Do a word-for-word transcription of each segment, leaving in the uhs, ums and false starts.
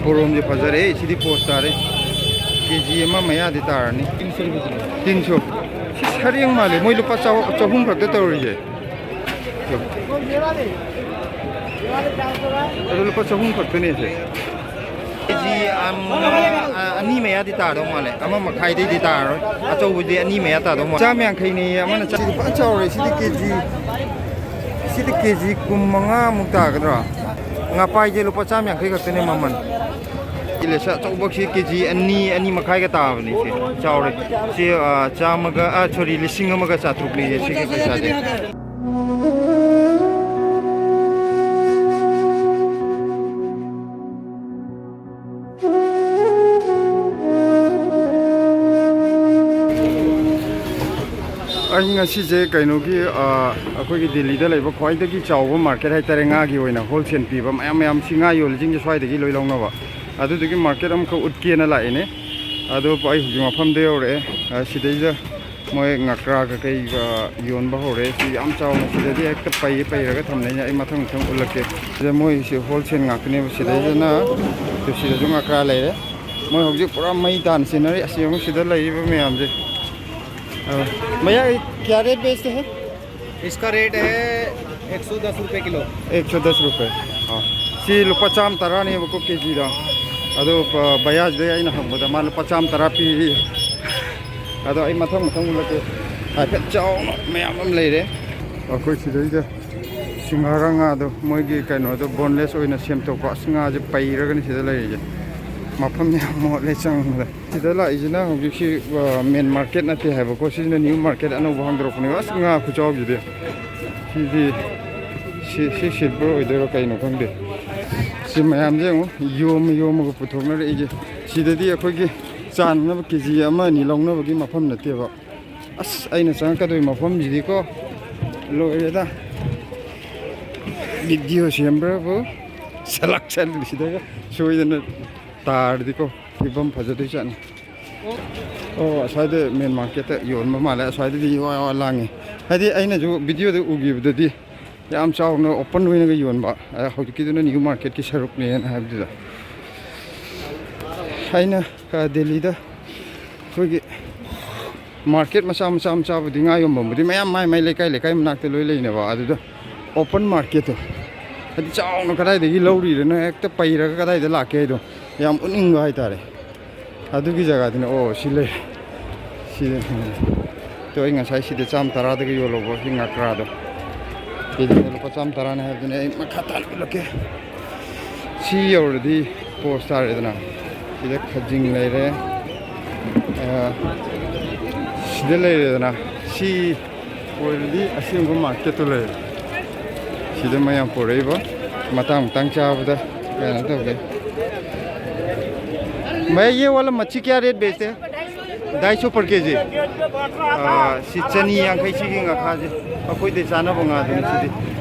ꯕꯣꯔꯣꯝꯁꯦ ꯐꯖꯔꯦ, ꯁꯤꯗꯤ ꯄꯣꯁ ꯇꯥꯔꯦ꯫ ꯀꯦ ꯖꯤ ꯑꯃ ꯃꯌꯥꯗꯤ ꯇꯥꯔꯅꯤ꯫ ꯇꯤꯟꯁꯨ꯫ ꯁꯤ ꯁꯔꯦꯡ ꯃꯥꯜꯂꯦ, ꯃꯣꯏ ꯂꯨꯄꯥ ꯆꯍꯨꯝ ꯈꯛꯇ ꯇꯧꯔꯤꯁꯦ꯫ ꯑꯗꯨ ꯂꯨꯄꯥ ꯆꯍꯨꯝ ꯈꯛꯇꯅꯦ ꯁꯦ꯫ ꯀꯦ ꯖꯤ ꯑꯅꯤ ꯃꯌꯥꯗꯤ ꯇꯥꯗꯧ ꯃꯥꯜꯂꯦ, ꯑꯃ ꯃꯈꯥꯏꯗꯩꯗꯤ ꯇꯥꯔꯔꯣꯏ꯫ ꯑꯆꯧꯕꯗꯤ ꯑꯅꯤ ꯃꯌꯥ ꯇꯥꯗꯧ ꯃꯥꯜꯂꯦ꯫ ꯆꯥꯝ ꯌꯥꯡꯈꯩꯅꯦ ꯑꯃꯅ꯫ ꯁꯤꯗꯤ ꯐꯖꯅ ꯆꯥꯎꯔꯦ꯫ ꯁꯤꯗꯤ ꯀꯦ ꯖꯤ ꯁꯤꯗꯤ ꯀꯦ ꯖꯤ ꯀꯨꯟ ꯃꯉꯥꯃꯨꯛ ꯇꯥꯒꯗ꯭ꯔꯥ? ꯉꯥꯄꯥꯏꯁꯦ ꯂꯨꯄꯥ ꯆꯥꯝ ꯌꯥꯡꯈꯩ ꯈꯛꯇꯅꯦ ꯃꯃꯜ꯫ ꯏꯂꯤꯁ ꯑꯆꯧꯕꯁꯤ ꯀꯦ ꯖꯤ ꯑꯅꯤ, ꯑꯅꯤ ꯃꯈꯥꯏꯒ ꯇꯥꯕꯅꯤ꯫ ꯁꯤ ꯆꯥꯎꯔꯦ꯫ ꯁꯤ, ꯑ, ꯆꯥꯝꯃꯒ, ꯑ, ꯁꯣꯔꯤ, ꯂꯤꯁꯤꯡ ꯑꯃꯒ ꯆꯥꯇ꯭ꯔꯨꯛꯅꯤ ꯁꯤꯒꯤ ꯄꯩꯁꯥꯁꯦ꯫ ꯑꯩ ꯉꯁꯤꯁꯦ ꯀꯩꯅꯣꯒꯤ, ꯑ, ꯑꯩꯈꯣꯏꯒꯤ ꯗꯤꯜꯂꯤꯗ ꯂꯩꯕ ꯈ꯭ꯋꯥꯏꯗꯒꯤ ꯆꯥꯎꯕ ꯃꯥꯔꯀꯦꯠ ꯍꯥꯏꯇꯥꯔꯦ, ꯉꯥꯒꯤ ꯑꯣꯏꯅ ꯍꯣꯜꯁꯦꯜ ꯄꯤꯕ ꯃꯌꯥꯝ ꯃꯌꯥꯝ, ꯁꯤ ꯉꯥ ꯌꯣꯜꯂꯤꯁꯤꯡꯁꯦ ꯁ꯭ꯋꯥꯏꯗꯒꯤ ꯂꯣꯏ ꯂꯧꯅꯕ꯫ ꯑꯗꯨꯗꯨꯒꯤ ꯃꯥꯔꯀꯦꯠ ꯑꯃꯈꯛ ꯎꯠꯀꯦꯅ ꯂꯥꯛꯏꯅꯦ꯫ ꯑꯗꯣ ꯑꯩ ꯍꯧꯖꯤꯛ ꯃꯐꯝꯗ ꯌꯧꯔꯛꯑꯦ꯫ ꯑ, ꯁꯤꯗꯩꯗ ꯃꯣꯏ ꯉꯀ꯭ꯔꯥ ꯀꯩꯀꯩꯒ ꯌꯣꯟꯕ ꯍꯧꯔꯦ꯫ ꯁꯤ ꯌꯥꯝ ꯆꯥꯎꯅ ꯁꯤꯗꯗꯤ ꯍꯦꯛꯇ ꯄꯩ-, ꯄꯩꯔꯒ ꯊꯝꯅꯩꯅꯦ꯫ ꯑꯩ ꯃꯊꯪ ꯃꯊꯪ ꯎꯠꯂꯛꯀꯦ꯫ ꯁꯤꯗ ꯃꯣꯏꯁꯤ ꯍꯣꯜꯁꯦꯜ ꯉꯥꯛꯇꯅꯦꯕ꯫ ꯁꯤꯗꯩꯗꯅ ꯁꯤꯗꯁꯨ ꯉꯀ꯭ꯔꯥ ꯂꯩꯔꯦ꯫ ꯃꯣꯏ ꯍꯧꯖꯤꯛ ꯄꯨꯔꯥ ꯃꯩ ꯇꯥꯅ ꯁꯤꯖꯤꯟꯅꯔꯤ꯫ ꯑꯁ, ꯌꯦꯡꯉꯨ ꯁꯤꯗ ꯂꯩꯔꯤꯕ ꯃꯌꯥꯝꯁꯦ꯫ ꯑ, ꯃꯌꯥ ꯀꯌꯥ ꯔꯦꯠ ꯕꯦꯆꯇꯦ ꯍꯦ? इसका रेट है एक सौ दस रुपये किलो। एक सौ दस रुपये꯫ ꯑꯥ, ꯁꯤ ꯂꯨꯄꯥ ꯆꯥꯝꯃ ꯇꯔꯥꯅꯦꯕꯀꯣ ꯀꯦꯖꯤꯗ꯫ ꯑꯗꯣ, ꯑ, ꯕꯌꯥꯁꯤꯗꯩ ꯑꯩꯅ ꯍꯪꯕꯗ ꯃꯥ ꯂꯨꯄꯥ ꯆꯥꯝꯃ ꯇꯔꯥ ꯄꯤ꯫ ꯑꯗꯣ ꯑꯩ ꯃꯊꯪ ꯃꯊꯪ ꯎꯠꯂꯛꯀꯦ꯫ ꯍꯥꯏꯐꯦꯠ ꯆꯥꯎꯅ ꯃꯌꯥꯝ ꯑꯃ ꯂꯩꯔꯦ꯫ ꯑꯩꯈꯣꯏ ꯁꯤꯗꯩꯗ ꯁꯤꯡꯍꯥꯔꯥ ꯉꯥꯗꯣ, ꯃꯣꯏꯒꯤ ꯀꯩꯅꯣꯗꯣ ꯕꯣꯟꯂꯦꯁ ꯑꯣꯏꯅ ꯁꯦꯝꯗꯣꯛꯄ꯫ ꯑꯁ, ꯉꯥꯁꯦ ꯄꯩꯔꯒꯅꯤ ꯁꯤꯗ ꯂꯩꯔꯤꯁꯦ꯫ ꯃꯐꯝ ꯌꯥꯝ ꯃꯣꯠꯂꯦ ꯆꯪꯕꯗ꯫ ꯁꯤꯗ ꯂꯥꯛꯏꯁꯤꯅ ꯍꯧꯖꯤꯛꯁꯤ, ꯑ, ꯃꯦꯟ ꯃꯥꯔꯀꯦꯠ ꯅꯠꯇꯦ ꯍꯥꯏꯕꯀꯣ꯫ ꯁꯤꯁꯤꯅ ꯅ꯭ꯌꯨ ꯃꯥꯔꯀꯦꯠ ꯑꯅꯧꯕ ꯍꯥꯡꯗꯣꯔꯛꯄꯅꯦꯕ꯫ ꯑꯁ, ꯉꯥ ꯈꯨꯆꯥꯎꯁꯤꯗꯤ꯫ ꯁꯤꯗꯤ, ꯁꯤ, ꯁꯤ ꯁꯤꯜꯚꯔ ꯑꯣꯏꯗꯣꯏꯔꯣ ꯀꯩꯅꯣ ꯈꯪꯗꯦ꯫ ꯁꯤ ꯃꯌꯥꯝꯁꯦ ꯌꯦꯡꯉꯨ, ꯌꯣꯝꯃ ꯌꯣꯝꯃꯒ ꯄꯨꯊꯣꯛꯅꯔꯛꯏꯁꯦ꯫ ꯁꯤꯗꯗꯤ ꯑꯩꯈꯣꯏꯒꯤ ꯆꯥꯅꯅꯕ ꯀꯦ ꯖꯤ ꯑꯃ ꯑꯅꯤ ꯂꯧꯅꯕꯒꯤ ꯃꯐꯝ ꯅꯠꯇꯦꯕ꯫ ꯑꯁ, ꯑꯩꯅ ꯆꯪꯉꯛꯀꯗꯣꯏ ꯃꯐꯝꯁꯤꯗꯤꯀꯣ, ꯂꯣꯏꯔꯦꯗ꯫ ꯚꯤꯗꯤꯑꯣ ꯁꯦꯝꯕ꯭ꯔꯕꯨ ꯁꯂꯥꯛ ꯁꯂꯤꯁꯤꯗꯒ ꯁꯣꯏꯗꯅ ꯇꯥꯔꯗꯤꯀꯣ꯫ ꯐꯤꯕꯝ ꯐꯖꯗꯣꯏ ꯆꯠꯅꯤ꯫ ꯑꯣ, ꯑꯁ꯭ꯋꯥꯏꯗ ꯃꯦꯟ ꯃꯥꯔꯀꯦꯠꯇ ꯌꯣꯟꯕ ꯃꯥꯜꯂꯦ꯫ ꯑꯁ꯭ꯋꯥꯏꯗꯗꯤ ꯋꯥ ꯋꯥ ꯂꯥꯡꯉꯤ꯫ ꯍꯥꯏꯗꯤ, ꯑꯩꯅꯁꯨ ꯚꯤꯗꯤꯑꯣꯗ ꯎꯈꯤꯕꯗꯗꯤ ꯌꯥꯝ ꯆꯥꯎꯅ ꯑꯣꯄꯟ ꯑꯣꯏꯅꯒ ꯌꯣꯟꯕ, ꯑ, ꯍꯧꯖꯤꯛꯀꯤꯗꯨꯅ ꯅ꯭ꯌꯨ ꯃꯥꯔꯀꯦꯠꯀꯤ ꯁꯔꯨꯛꯅꯦꯅ ꯍꯥꯏꯕꯗꯨꯗ꯫ ꯊꯥꯏꯅ, ꯑ, ꯗꯦꯜꯂꯤꯗ ꯑꯩꯈꯣꯏꯒꯤ ꯃꯥꯔꯀꯦꯠ ꯃꯆꯥ ꯃꯆꯥ ꯃꯆꯥꯕꯨꯗꯤ, ꯉꯥ ꯌꯣꯟꯐꯝꯕꯨꯗꯤ ꯃꯌꯥꯝ ꯃꯥꯏ ꯃꯥꯏ ꯂꯩꯀꯥꯏ ꯂꯩꯀꯥꯏ ꯃꯅꯥꯛꯇ ꯂꯣꯏ ꯂꯩꯅꯦꯕ꯫ ꯑꯗꯨꯗ ꯑꯣꯄꯟ ꯃꯥꯔꯀꯦꯠꯇꯣ, ꯍꯥꯏꯗꯤ ꯆꯥꯎꯅ ꯀꯗꯥꯏꯗꯒꯤ ꯂꯧꯔꯤꯔꯅꯣ, ꯍꯦꯛꯇ ꯄꯩꯔꯒ ꯀꯗꯥꯏꯗ ꯂꯥꯛꯀꯦ ꯍꯥꯏꯗꯣ ꯌꯥꯝ ꯎꯠꯅꯤꯡꯕ ꯍꯥꯏꯇꯥꯔꯦ꯫ ꯑꯗꯨꯒꯤ ꯖꯒꯥꯗꯨꯅ, ꯑꯣ, ꯁꯤ ꯂꯩ꯫ ꯁꯤꯗ, ꯎꯝ꯫ ꯇꯣ, ꯑꯩ ꯉꯁꯥꯏ ꯁꯤꯗ ꯆꯥꯝ ꯇꯔꯥꯗꯒꯤ ꯌꯣꯜꯍꯧꯕ ꯁꯤ ꯉꯀ꯭ꯔꯥꯗꯣ꯫ ꯀꯦꯖꯤꯗ ꯂꯨꯄꯥ ꯆꯥꯝ ꯇꯔꯥꯅꯦ ꯍꯥꯏꯕꯗꯨꯅꯦ꯫ ꯑꯩ ꯃꯈꯥ ꯇꯥꯅ ꯎꯠꯂꯛꯀꯦ꯫ ꯁꯤ ꯌꯧꯔꯗꯤ ꯄꯣꯁ ꯇꯥꯔꯦꯗꯅ꯫ ꯁꯤꯗ ꯈꯖꯤꯡ ꯂꯩꯔꯦ꯫ ꯑ, ꯁꯤꯗ ꯂꯩꯔꯦꯗꯅ꯫ ꯁꯤ ꯑꯣꯏꯔꯗꯤ ꯑꯁꯦꯡꯕ ꯃꯥꯔꯀꯦꯠꯇꯨ ꯂꯩꯔꯦ꯫ ꯁꯤꯗ ꯃꯌꯥꯝ ꯄꯨꯔꯛꯏꯕ ꯃꯇꯥꯡ ꯃꯇꯥꯡ ꯆꯥꯕꯗ ꯀꯩꯅꯣ ꯇꯧꯒꯦ꯫ ꯚꯥꯏ, ꯌꯦ ꯋꯥꯂꯥ ꯃꯆꯤ ꯀꯌꯥ ꯔꯦꯠ ꯕꯦꯆꯇꯦ? ढाई सौ पर केजी। ꯑꯥ, ꯁꯤ ꯆꯅꯤ ꯌꯥꯡꯈꯩ, ꯁꯤꯒꯤ ꯉꯥꯈꯥꯁꯦ꯫ ꯑꯩꯈꯣꯏꯗꯤ ꯆꯥꯅꯕ ꯉꯥꯗꯨꯅꯤ ꯁꯤꯗꯤ꯫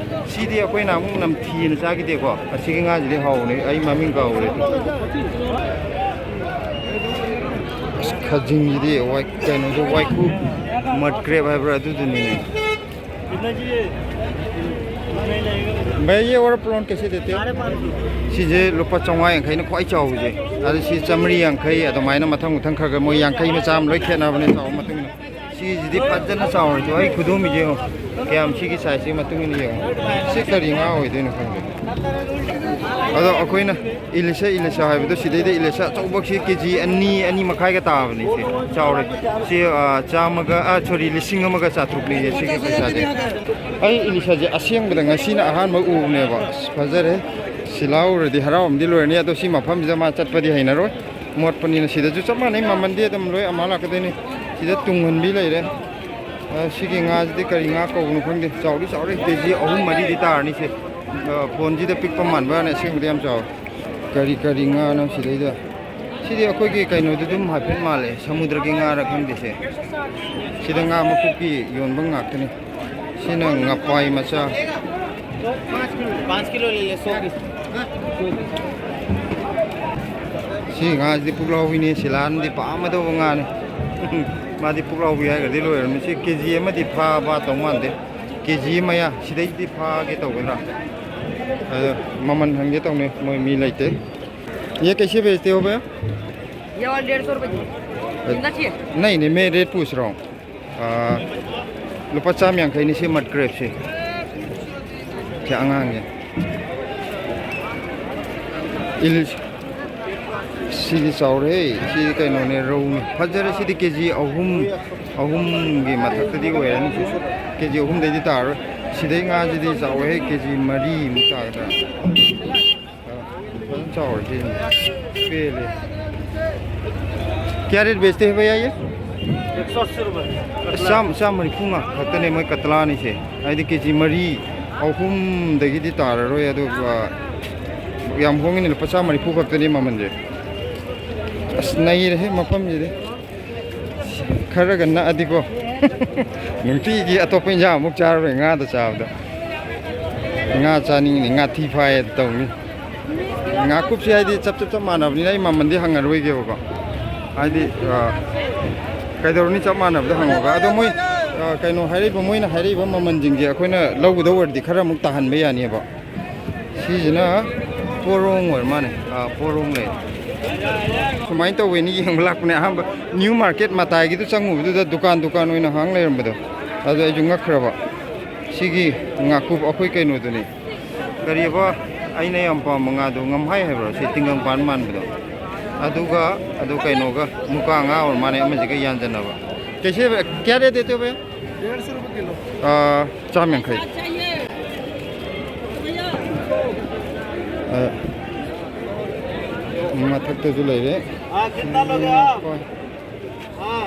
ꯁꯤꯗꯤ ꯑꯩꯈꯣꯏꯅ ꯑꯃꯨꯛ ꯅꯝꯊꯤꯅ ꯆꯥꯈꯤꯗꯦꯀꯣ꯫ ꯑꯁꯤꯒꯤ ꯉꯥꯁꯤꯗꯤ ꯍꯥꯎꯕꯅꯤ, ꯑꯩ ꯃꯃꯤꯡ ꯀꯥꯎꯔꯦ꯫ ꯑꯁ, ꯈꯖꯤꯡꯁꯤꯗꯤ ꯋꯥꯏ-, ꯀꯩꯅꯣꯗꯣ, ꯋꯥꯏꯈꯨ, ꯃꯗ ꯀ꯭ꯔꯦꯞ ꯍꯥꯏꯕ꯭ꯔꯥ, ꯑꯗꯨꯗꯨꯅꯤꯅꯦ꯫ ꯚꯥꯏ, ꯌꯦ ꯑꯣꯔ ꯄ꯭ꯔꯣꯟ ꯀꯩꯁꯦ ꯗꯦꯇꯦ? ꯁꯤꯁꯦ ꯂꯨꯄꯥ ꯆꯥꯝꯃꯉꯥ ꯌꯥꯡꯈꯩꯅ ꯈ꯭ꯋꯥꯏ ꯆꯥꯎꯕꯁꯦ꯫ ꯑꯗꯨ ꯁꯤ ꯆꯥꯝꯃꯔꯤ ꯌꯥꯡꯈꯩ, ꯑꯗꯨꯃꯥꯏꯅ ꯃꯊꯪ ꯃꯊꯪ ꯈꯔ ꯈꯔ, ꯃꯣꯏ ꯌꯥꯡꯈꯩ ꯃꯆꯥ ꯑꯃ ꯂꯣꯏ ꯈꯦꯠꯅꯕꯅꯦ ꯆꯥꯎꯕ ꯃꯇꯨꯡ ꯏꯟꯅ꯫ ꯁꯤꯁꯤꯗꯤ ꯐꯖꯅ ꯆꯥꯎꯔꯦ꯫ ꯑꯩ ꯈꯨꯗꯣꯝꯕꯤꯁꯦ ꯌꯦꯡꯉꯣ, ꯀꯌꯥꯝ ꯁꯤꯒꯤ ꯁꯥꯏꯖꯁꯤꯒꯤ ꯃꯇꯨꯡ ꯏꯟꯅ ꯌꯦꯡꯉꯣ꯫ ꯁꯤ ꯀꯔꯤ ꯉꯥ ꯑꯣꯏꯗꯣꯏꯅꯣ ꯈꯪꯗꯦ꯫ ꯑꯗꯣ ꯑꯩꯈꯣꯏꯅ ꯏꯂꯤꯁꯥ, ꯏꯂꯤꯁꯥ ꯍꯥꯏꯕꯗꯣ, ꯁꯤꯗꯩꯗ ꯏꯂꯤꯁꯥ ꯑꯆꯧꯕꯁꯤ ꯀꯦ ꯖꯤ ꯑꯅꯤ, ꯑꯅꯤ ꯃꯈꯥꯏꯒ ꯇꯥꯕꯅꯤ꯫ ꯁꯤ ꯆꯥꯎꯔꯦ꯫ ꯁꯤ, ꯑ, ꯆꯥꯝꯃꯒ, ꯑ, ꯁꯣꯔꯤ, ꯂꯤꯁꯤꯡ ꯑꯃꯒ ꯆꯥꯇ꯭ꯔꯨꯛꯅꯦꯌꯦ ꯁꯤꯒꯤ ꯄꯩꯁꯥꯁꯦ꯫ ꯑꯩ ꯏꯂꯤꯁꯥꯁꯦ ꯑꯁꯦꯡꯕꯗ ꯉꯁꯤꯅ ꯑꯍꯥꯟꯕ ꯎꯕꯅꯦꯕ꯫ ꯑꯁ, ꯐꯖꯔꯦ꯫ ꯁꯤ ꯂꯥꯎꯔꯗꯤ ꯍꯔꯥꯎ ꯑꯃꯗꯤ ꯂꯣꯏꯔꯅꯤ꯫ ꯑꯗꯣ ꯁꯤ ꯃꯐꯝꯁꯤꯗ ꯃꯥ ꯆꯠꯄꯗꯤ ꯍꯩꯅꯔꯣꯏ, ꯃꯣꯠꯄꯅꯤꯅ꯫ ꯁꯤꯗꯁꯨ ꯆꯞ ꯃꯥꯟꯅꯩ, ꯃꯃꯟꯗꯤ ꯑꯗꯨꯝ ꯂꯣꯏ ꯑꯃ ꯂꯥꯛꯀꯗꯣꯏꯅꯤ꯫ ꯁꯤꯗ ꯇꯨꯡꯍꯟꯕꯤ ꯂꯩꯔꯦ꯫ ꯑ, ꯁꯤꯒꯤ ꯉꯥꯁꯤꯗꯤ ꯀꯔꯤ ꯉꯥ ꯀꯧꯕꯅꯣ ꯈꯪꯗꯦ꯫ ꯆꯥꯎꯗꯤ ꯆꯥꯎꯔꯦ, ꯀꯦ ꯖꯤ ꯑꯍꯨꯝ ꯃꯔꯤꯗꯤ ꯇꯥꯔꯅꯤ ꯁꯤ꯫ ꯑ, ꯐꯣꯟꯁꯤꯗ ꯄꯤꯛꯄ ꯃꯥꯟꯕ ꯋꯥꯅꯤ, ꯑꯁꯦꯡꯕꯗꯤ ꯌꯥꯝ ꯆꯥꯎꯋꯦ꯫ ꯀꯔꯤ ꯀꯔꯤ ꯉꯥꯅꯣ ꯁꯤꯗꯩꯗ? ꯁꯤꯗꯤ ꯑꯩꯈꯣꯏꯒꯤ ꯀꯩꯅꯣꯗꯨ ꯑꯗꯨꯝ ꯍꯥꯏꯐꯦꯠ ꯃꯥꯜꯂꯦ, ꯁꯃꯨꯗ꯭ꯔꯒꯤ ꯉꯥꯔ ꯈꯪꯗꯦ ꯁꯦ꯫ ꯁꯤꯗ ꯉꯥ ꯃꯀꯨꯞꯀꯤ ꯌꯣꯟꯕ ꯉꯥꯛꯇꯅꯤ꯫ ꯁꯤꯅ ꯉꯄꯥꯏ ꯃꯆꯥ꯫ पाँच किलो ले ले, सौ पीस। ꯁꯤ ꯉꯥꯁꯤꯗꯤ ꯄꯨꯛꯂꯥꯎꯕꯤꯅꯤ, ꯁꯤꯂꯥꯟꯗꯤ ꯄꯥꯝꯃꯗꯧꯕ ꯉꯥꯅꯤ꯫ ꯃꯥꯗꯤ ꯄꯨꯛꯂꯥꯎꯕꯤ ꯍꯥꯏꯔꯒꯗꯤ ꯂꯣꯏꯔꯕꯅꯤ꯫ ꯁꯤ ꯀꯦ ꯖꯤ ꯑꯃꯗꯤ ꯐꯥꯕ ꯇꯧ ꯃꯥꯟꯗꯦ, ꯀꯦ ꯖꯤ ꯑꯃ ꯃꯌꯥ꯫ ꯁꯤꯗꯩꯗꯤ ꯐꯥꯒꯦ ꯇꯧꯒꯗ꯭ꯔꯥ? ꯑꯗꯣ ꯃꯃꯜ ꯍꯪꯒꯦ ꯇꯧꯅꯤ, ꯃꯣꯏ ꯃꯤ ꯂꯩꯇꯦ꯫ ये कैसे बेचते हो भैया? ये वाला डेढ़ सौ रुपये किलो। जिंदा चाहिए? नहीं, नहीं, मैं रेट पूछ रहा हूँ। ꯂꯨꯄꯥ ꯆꯥꯝ ꯌꯥꯡꯈꯩꯅꯤ ꯁꯤ ꯃꯗ ꯀ꯭ꯔꯦꯞꯁꯦ꯫ ꯁꯤ ꯑꯉꯥꯡꯁꯦ꯫ ꯏꯜ-, ꯁꯤꯗꯤ ꯆꯥꯎꯔꯦ꯫ ꯁꯤꯗꯤ ꯀꯩꯅꯣꯅꯦ, ꯔꯧꯅꯤ꯫ ꯐꯖꯔꯦ꯫ ꯁꯤꯗꯤ ꯀꯦ ꯖꯤ ꯑꯍꯨꯝ, ꯑꯍꯨꯝꯒꯤ ꯃꯊꯛꯇꯗꯤ ꯑꯣꯏꯔꯅꯤ꯫ ꯀꯦ ꯖꯤ ꯑꯍꯨꯝꯗꯩꯗꯤ ꯇꯥꯔꯔꯣꯏ꯫ ꯁꯤꯗꯩ ꯉꯥꯁꯤꯗꯤ ꯆꯥꯎꯋꯦꯍꯦ, ꯀꯦ ꯖꯤ ꯃꯔꯤꯃꯨꯛ ꯇꯥꯒꯗ꯭ꯔꯥ꯫ ꯐꯖꯅ ꯆꯥꯎꯔꯦ ꯁꯤꯅꯤ꯫ ꯄꯦꯜꯂꯦ꯫ क्या रेट बेचते हैं भैया ये? एक सौ अस्सी रुपये। ꯆꯥꯝ-, ꯆꯥꯝ ꯃꯔꯤꯐꯨ ꯉꯥ ꯈꯛꯇꯅꯦ ꯃꯣꯏ ꯀꯇꯂꯥꯅꯤꯁꯦ꯫ ꯍꯥꯏꯗꯤ ꯀꯦ ꯖꯤ ꯃꯔꯤ, ꯑꯍꯨꯝꯗꯒꯤꯗꯤ ꯇꯥꯔꯔꯣꯏ꯫ ꯑꯗꯨꯒ ꯌꯥꯝ ꯍꯣꯡꯉꯤꯅꯦ, ꯂꯨꯄꯥ ꯆꯥꯝ ꯃꯔꯤꯐꯨ ꯈꯛꯇꯅꯤ ꯃꯃꯜꯁꯦ꯫ ꯑꯁ, ꯅꯩꯔꯦꯍꯦ ꯃꯐꯝꯁꯤꯗꯤ꯫ ꯈꯔꯒ ꯅꯛꯑꯗꯤꯀꯣ꯫ ꯅꯨꯡꯇꯤꯒꯤ ꯑꯇꯣꯞꯄ ꯏꯟꯖꯥꯡ ꯑꯃꯨꯛ ꯆꯥꯔꯔꯣꯏ ꯉꯥꯗ ꯆꯥꯕꯗ꯫ ꯉꯥ ꯆꯥꯅꯤꯡꯉꯤꯅꯤ, ꯉꯥ ꯊꯤ ꯐꯥꯏꯌꯦ ꯇꯧꯅꯤ꯫ ꯉꯥꯀꯨꯞꯁꯦ ꯍꯥꯏꯗꯤ ꯆꯞ ꯆꯞ ꯆꯞ ꯃꯥꯟꯅꯕꯅꯤꯅ ꯑꯩ ꯃꯃꯜꯗꯤ ꯍꯪꯉꯔꯣꯏꯒꯦꯕꯀꯣ꯫ ꯍꯥꯏꯗꯤ, ꯑ, ꯀꯩꯗꯧꯔꯨꯅꯤ, ꯆꯞ ꯃꯥꯟꯅꯕꯗ ꯍꯪꯉꯒ꯫ ꯑꯗꯣ ꯃꯣꯏ, ꯑ, ꯀꯩꯅꯣ ꯍꯥꯏꯔꯛꯏꯕ, ꯃꯣꯏꯅ ꯍꯥꯏꯔꯛꯏꯕ ꯃꯃꯜꯁꯤꯡꯁꯦ ꯑꯩꯈꯣꯏꯅ ꯂꯧꯒꯗꯧ ꯑꯣꯏꯔꯗꯤ ꯈꯔ ꯑꯃꯨꯛ ꯇꯥꯍꯟꯕ ꯌꯥꯅꯤꯕ꯫ ꯁꯤꯁꯤꯅ ꯄꯣꯔꯣꯡ ꯑꯣꯏꯔ ꯃꯥꯅꯦ꯫ ꯑꯥ, ꯄꯣꯔꯣꯡ ꯂꯩ꯫ ꯁꯨꯃꯥꯏꯅ ꯇꯧꯋꯦꯅ ꯌꯦꯡꯕ ꯂꯥꯛꯄꯅꯦ꯫ ꯑꯍꯥꯟꯕ ꯅ꯭ꯌꯨ ꯃꯥꯔꯀꯦꯠ ꯃꯇꯥꯏꯒꯤꯗꯨ ꯆꯪꯉꯨꯕꯗꯨꯗ ꯗꯨꯀꯥꯟ ꯗꯨꯀꯥꯟ ꯑꯣꯏꯅ ꯍꯥꯡ ꯂꯩꯔꯝꯕꯗꯣ꯫ ꯑꯗꯨ ꯑꯩꯁꯨ ꯉꯛꯈ꯭ꯔꯕ꯫ ꯁꯤꯒꯤ ꯉꯥꯀꯨꯞ ꯑꯩꯈꯣꯏ ꯀꯩꯅꯣꯗꯨꯅꯤ꯫ ꯀꯔꯤꯕ ꯑꯩꯅ ꯌꯥꯝ ꯄꯥꯝꯕ ꯉꯥꯗꯣ, ꯉꯝꯍꯥꯏ ꯍꯥꯏꯕ꯭ꯔꯣ? ꯁꯤ ꯇꯤꯡꯒꯪꯄꯥꯟ ꯃꯥꯟꯕꯗꯣ꯫ ꯑꯗꯨꯒ ꯑꯗꯨ ꯀꯩꯅꯣꯒ ꯃꯨꯀꯥ ꯉꯥ ꯑꯣꯏꯔ ꯃꯥꯅꯦ, ꯑꯃꯁꯤꯒ ꯌꯥꯟꯖꯟꯅꯕ꯫ कैसे, क्या रेट देते हो भैया? डेढ़ सौ रुपये किलो। ꯑꯥ, ꯆꯥꯝ ꯌꯥꯡꯈꯩ꯫ ꯑꯥ, ꯃꯊꯛꯇꯁꯨ ꯂꯩꯔꯦ꯫ हाँ, कितना लोगे आप? हाँ।